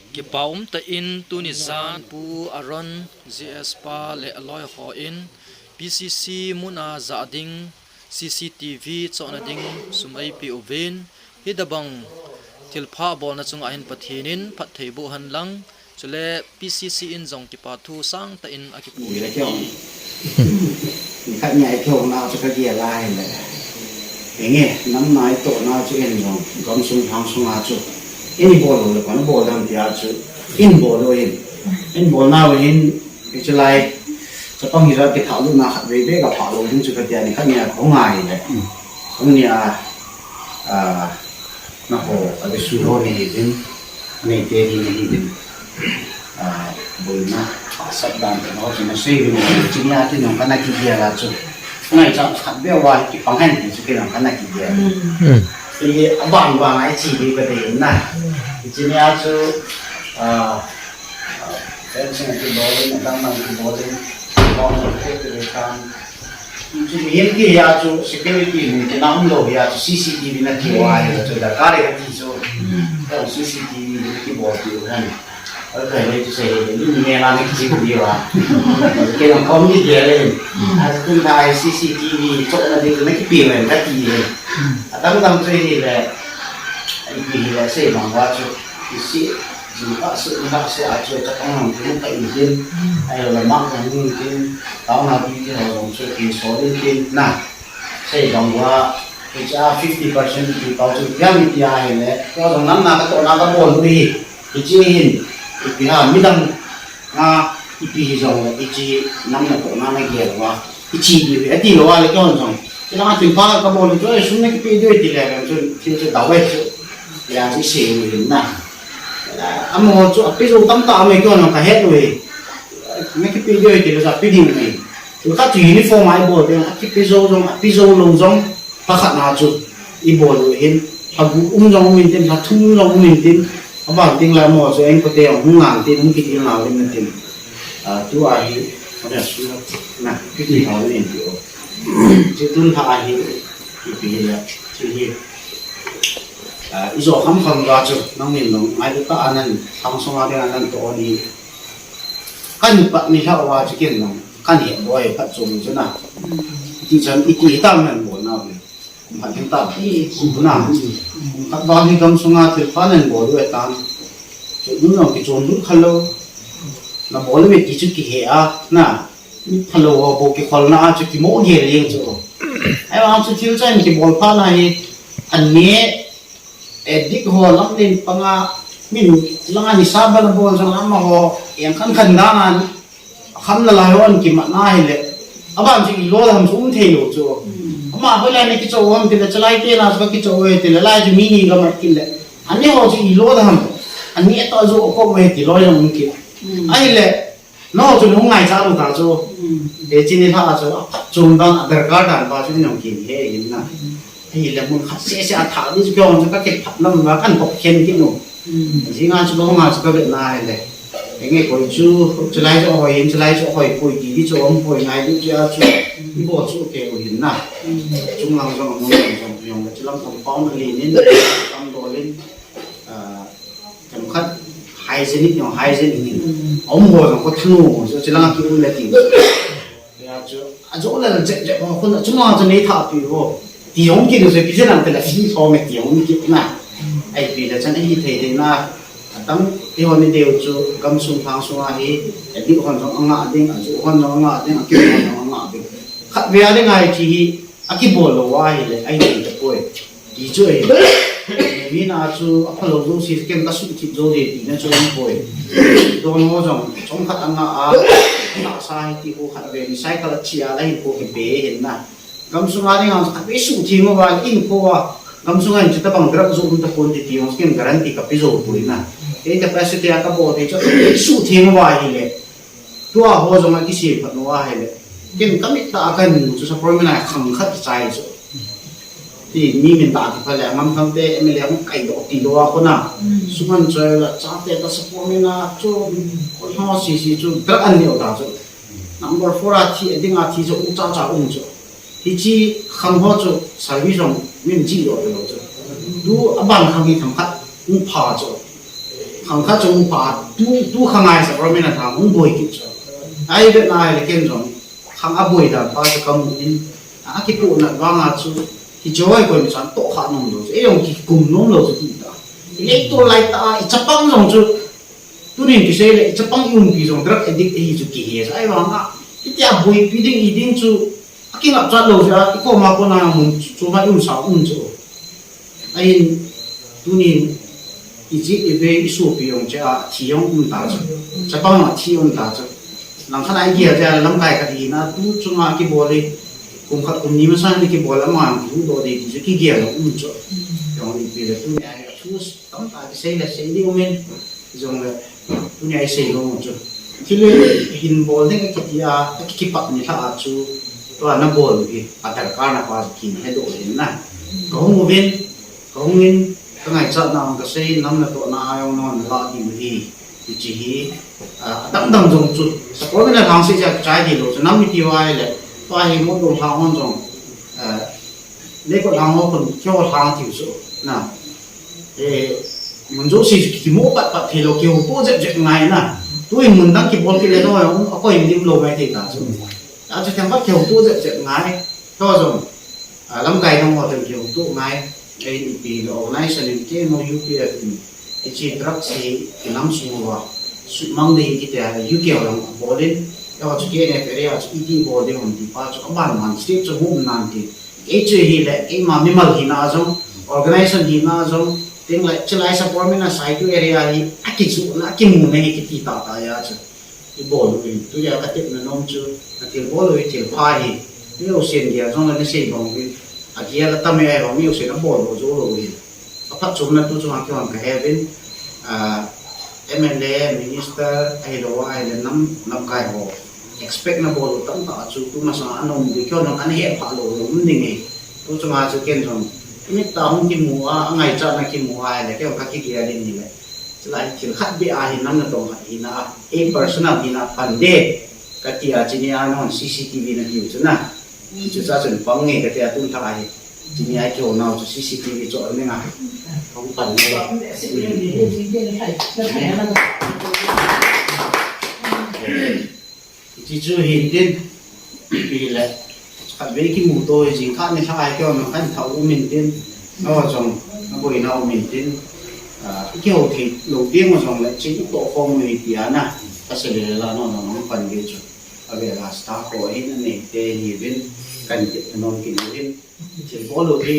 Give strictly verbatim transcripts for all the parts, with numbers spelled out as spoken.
Kipa umtah in tuni jan Pu Aaron G S pa le aloi ho in P C C muna jah ding C C T V chohna ding sum eipeh uvin, hitobang thilpha bolna chunga hin Pathen in phattheiboh hen lang, chule P C C in jong kipa thu sangtah in akipu. Ui, la keu. Nikhat nia ikihou nau chu kagel a ahile, enge, nam na itoh nau chu in jong, gamsung lhang sunga chu in ibol lou le pan abol dam tia chu in bol lou hin, in bol nau hin, hiche lai chapang hijat kithahlutna khatvei beh kaphah lou ding chu katia, nikhat nia kahung a ahile, hung nia, a, naho, abesu ho nahiuvin, aneite hi nahiuvin, a, boina, a, sap dan te ho chu nasei uvin, hiche nia chu nung kana kigel a chu, ngaichat khat beh uva kipang hen ti chu kei jong kana kigel. Ti abang bang a iche diu kadei na. Hiche nia chu, a, a, fencing kibol in, adang dang kibol in, kibol in, kibol in, Chu mihem kiti a chu security mun tina umlou hia chu C C T V nati uva ahile chu darkar e kati chu. Kong C C T V hi kibol diu ahi. Ahile chu sei hi ni nela ni kiti diu a. Kei jong kom ni gel e. Atun da C C T V chohna ding chu nakipeh uvem kati e. Adang dang chu hile. Ipi hile sei bang uva chu. Isi. Jing kah seh, jing kah seh a chu chapang lang tin ka in tin, ahilou le mang lang in tin, taona pi ti ho jong chu kisol in tin na. Sei bang uva, hichea fifty percent ti pau chu ipi ham iti ahile, kei jong nam na katohna kabol u hi, hiche hin, ipi ham midang a, ipi hijongle, hiche nam natohna nagel uva, hiche diu hi, ati lou a le kei jong. Kei lang a thilpha kabol u chu, ei, sum nakipe diu hi ti le, kei jong chu, thil chu dau e chu. Hia chu isei u hin na. Amaho chu ape jou tamtah um e, kei jong kahet u hi. Nakipe diu hi ti le chu ape ding u hi. Thil khat chu uniform a ibol teng, akipe jou jong, ape jou lou jong, lhakhat na chu ibol u hin. Lhagu um jong um in tin, lhathum jong um in tin. Aban teng le amaho chu inkote jong hung ngan tin, hung kidel nau in tin. A, tua hi, na, kiti nau in ti o. Chu tun lha hi, ipi hile, chu hi. A, ijo kham kham uva chu, nangin jong, ngailut tah a nan, lhang sunga dinga nan toh u hi. Kan pat ni lhah uva chu ken jong, kan het boi phatchom chu na. Iti chan, iti tam nan bol nau hi. Kum khat ding tam. Kum na. Kum khat val hi gamsunga thilpha nan bol u ahitan. Chu nung jong kichon lut kha lou. Na bol u ve ti chu kihe a, na. Mi phalou ho bou kikholna a chu kimo gel jeng chu. Ahivang chu thil chan kibol phat na hi, an neh, eh, dik ho lam len panga, min langa nisa ban abol jong amaho, eng khan khan dan a, kham nalai ho an kimat na hile. Aban chu ilo dam chu um thei lou chu. Ama hoilai na kicho u ham tile, chalai te na chu kakicho u ahi tile, lai chu mi ni kamat kit le. Ani ho chu ilo dam. Ani to jo ko u ahi ti loi jong um kit. Ahile, Nangho chu nahung ngaichat u ta chu. Hiche ni lha a chu, aphatchom dan, adarkar dan pa chu nahung kin he in na. Ahile mun khat seh seh a thah ding chu kei jong chu kakiphat lam uva kan hop khen kit u. Jing a chu kahung a chu kavet na hile. Enge koi chu, chulai chu ahoi in, chulai chu ahoi poi ti ding chu um poi ngai ding chu a chu. Ibol chu kei u hin na. Chunglang jong amun jong jong le chulang compound alen in, compound alen. Ah, khat hygienic, no, hygienic in. Aum ho jong ko thanu ho, so, chulang a kium le ti. Ya chu, ajo le jep jep ho, khun a chuma chu nei tha pi ho. Ti jong kit u chu, pi jeng ang te la fi tho me ti jong kit na. Ahi pi le chan ahi thei thei na. Atang, eiho ni deu chu, gamsung lhang sunga hi, adih hon jong anga ding, aju hon jong anga ding, akium hon jong anga ding. Khatvei a ding ahi ti hi, akibol lou ahile, ahi thei tapoi. Ti chu ahi. Mi na chu aphalou jouse ken kasuhthip jou ding tina chu um poi. Don ho jong chomkhat anga a, tahsa hi ti ho khatvei ni cycle a chia la hinkho kipe hin na. Gamsunga dinga khatvei suhtheng uva hinkho a. Gamsunga hin chutabang drug joh um tapon ti ti jong ken guarantee kape jou poi na. Kei capacity a kabol thei chu suhtheng uva ahile. Tua ho jong akisem phat u ahile. Ken kamit tah a kahin mu chu sapoi mina khang khat chai chu. Ti mi min tah ti pha le, Ngamthang te M L A hung kai doh ti doh a kona. Suman choi la, chate ta sapoi mina chu, koi ho sisi chu, drug an neo ta chu. Number four a thi, a ding a thi chu, u cha cha um chu. Hiche khang ho chu service jong min ji lo lo chu. Tu aban khang hi themkhat hung pha chu. Khang khat chu pha tu, tu khang ai sa promi na thang hung boi kit chu. Ai be na ai le ken jong. Khang a boi dan pa chu kamu in. A kipu na vang a chu. Ki joy koi mi chan to kha nom lo. E jong ki kum nom lo chu ti ta. I le to lai ta, i chapang jong chu. Tunin kisei le, i chapang i umpi jong drug addict ahi chu kihe sa. Ai vang a. Kitia boipi ding i ding chu. A kingap chat lo chu a, i koma kona mun chu, chu ma i um sa um chu. Ahin, tunin, i ji i ve i sopi jong chu a, thi jong um ta chu. Chapang a thi um ta chu. Lang khat a i gel chu a, lamkai khat hi na, tu chunga kibol e, kum khat kum ni masang ni kibol a man, tu do de, tu chu kigel um chu. Jong i pi le, tu ni a, tu tam ta kisei le, sei ni um in. Jong le, tunia i sei nom chu. Thil le hin bol ding kiti a, kipat ni lha a chu, tua na bol u hi, a darkar na pa chu kin he do hin na. Ka hung uvin, ka hung in, ka ngaichat na ka sei, nam na to na a jong non la di u hi, ti chi hi, a, dang dang jong chu. Sa ko na thang se ja chai di lo chu, nam mi ti wai le, tua hi mo dong thang hon jong, a, le ko thang ho kon kyo thang ti chu, na. E, mun jouse chu kimo pat pat thei lou, kihouto jep jep ngai na. Tuin mun dang kibol kit le no, a koi lim lou ngai thei ta chu. A chu themkhat kihouto jep jep ngai. Tua jong, a, lamkai dang ho ten kihouto ngai. Ei, ipi le organization in K N O U P F in, hiche drugs hi, kinam sung uva, sumang ding kiti a, U K ho lang bol in. Tua chu K N F area chu iti bol ding ham ti pa chu, aban man state chu hum nan ti. Kei chu hile, keima mimal hina jong, organization hina jong, ting lai, chilai support mina Saitu area hi, akichu na, akimu na hi kiti tata ya chu. I bol u hi, tuya ka tepna nom chu, na thil bol u hi thil pha hi. Mi usen dia jong la na sei bang u hi, a dia la tam e ai bang mi usen a bol u jo lo hi. A phat chom na tu chu hang ki hang ka he vin, a, M L A, minister, ahilou, ahile nam, namkai ho. Expect na bol u tam ta chu tu masang a nom di kyo nang ana he pha lo lo um ding e. Tu chunga chu ken jong. Mit ta hung kimu a, a ngaichat na kimu a, ahile kyo ka kigel in hile. Chulai thil khat beh a hi nam na tong khat hina a. A personal hina pan de. Ka ti a chini a non C C T V na kiu chu na. Chu cha chun pang nge ka ti a tun tha a hi. Chini a kyo nau chu C C T V chu a menga. Hung pan nge. Ti chu hin tin. Pi le. Khat vei kimu to hi jing khat ni thak ai kyo na kan thau um in tin. No jong, na boi na um in tin. A, kyo thei lo ding mo jong le ching to khom u ni ti a na. Ka se le la no no no pan ve chu. A ve la sta ko hin a nei te ni vin. Kan ti no ki ni vin. Thil bol u hi,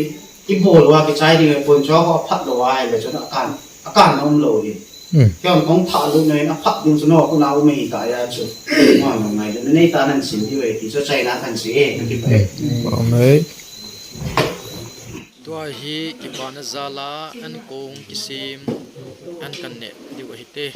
i bol u a kichai ding e, pon chua ko phat lou a, le chun a kan, a kan na um lou hi. Hmm. Kei hon kong thah lut na in a phat ding chu no, ko na um e ta ya chu. Ma no ngai le, nei ta nan sin diu e, ti chu chai na kan si e, na ki pa e. Hmm. Amen. Tua hi kipana jal a an kong kisim an kan neh diu ahi te.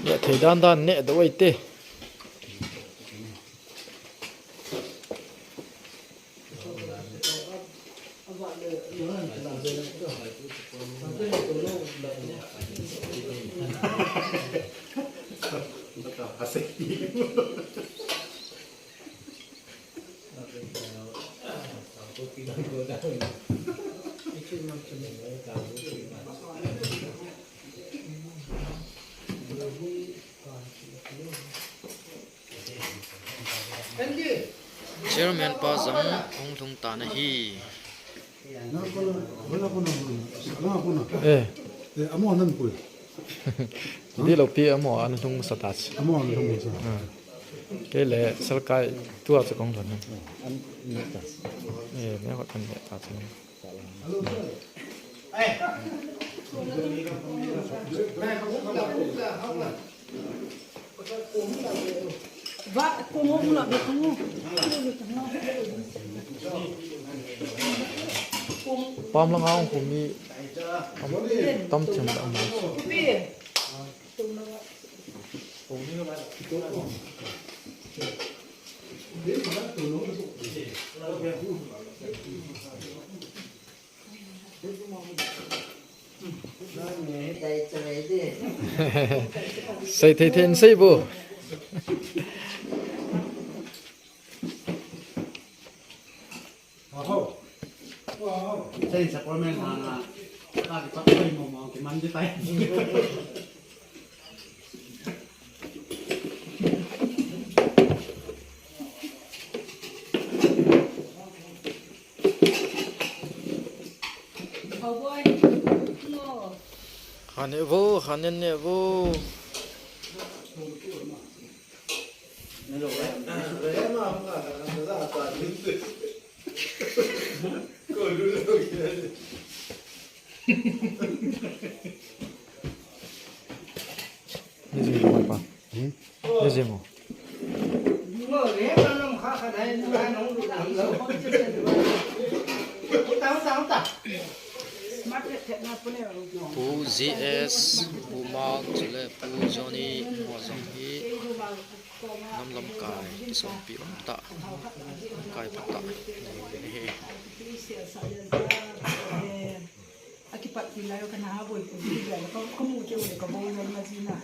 Neh thei dan dan neh doh ahi te. Chairman pa jong hung lhung tan ahi. Eh. Eh, amo nan pui. Di lo pi amo an lhung sa ta chi. Amo an lhung sa. Ah. Kei le Salkai tua chu kong lhun. Eh, ne hot kan ta chi. Pam langa hung khum mi tam, tam them ta mo. Sei thei thei in sei bu. Sei sa por men ha na. Ka ki pa koi mo mo ki man di tai. Hane vo, hane ne vo. Ni jing mo pa. Hmm? Ni jing mo. Pu G S, Pu Mark, chule Pu Johnny, mo jong hi nam lamkai, kisonpi um tah, lamkai pha tah. Akipat ti lai ka na ha boi ko ti lai ka, ka mu ke u ka boi lai ma ji na.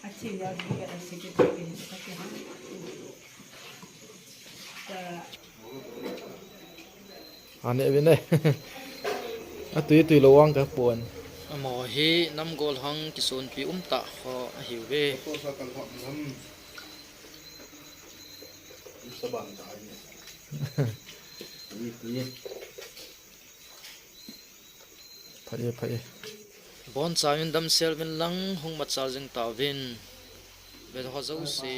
A ti ya bi ka a se ke ko ke ka ke ha. Ka Ane vin e. A tui tui lo ang ka pon. Amo hi nam gol hang kisonpi um tah ho ahiu ve. Ko sa kan hok nam. Sa ban ta ni. Ni ni. Phai e, phai e. Boncha in damsel vin lang hung machal jing tauvin. Vel ho jouse.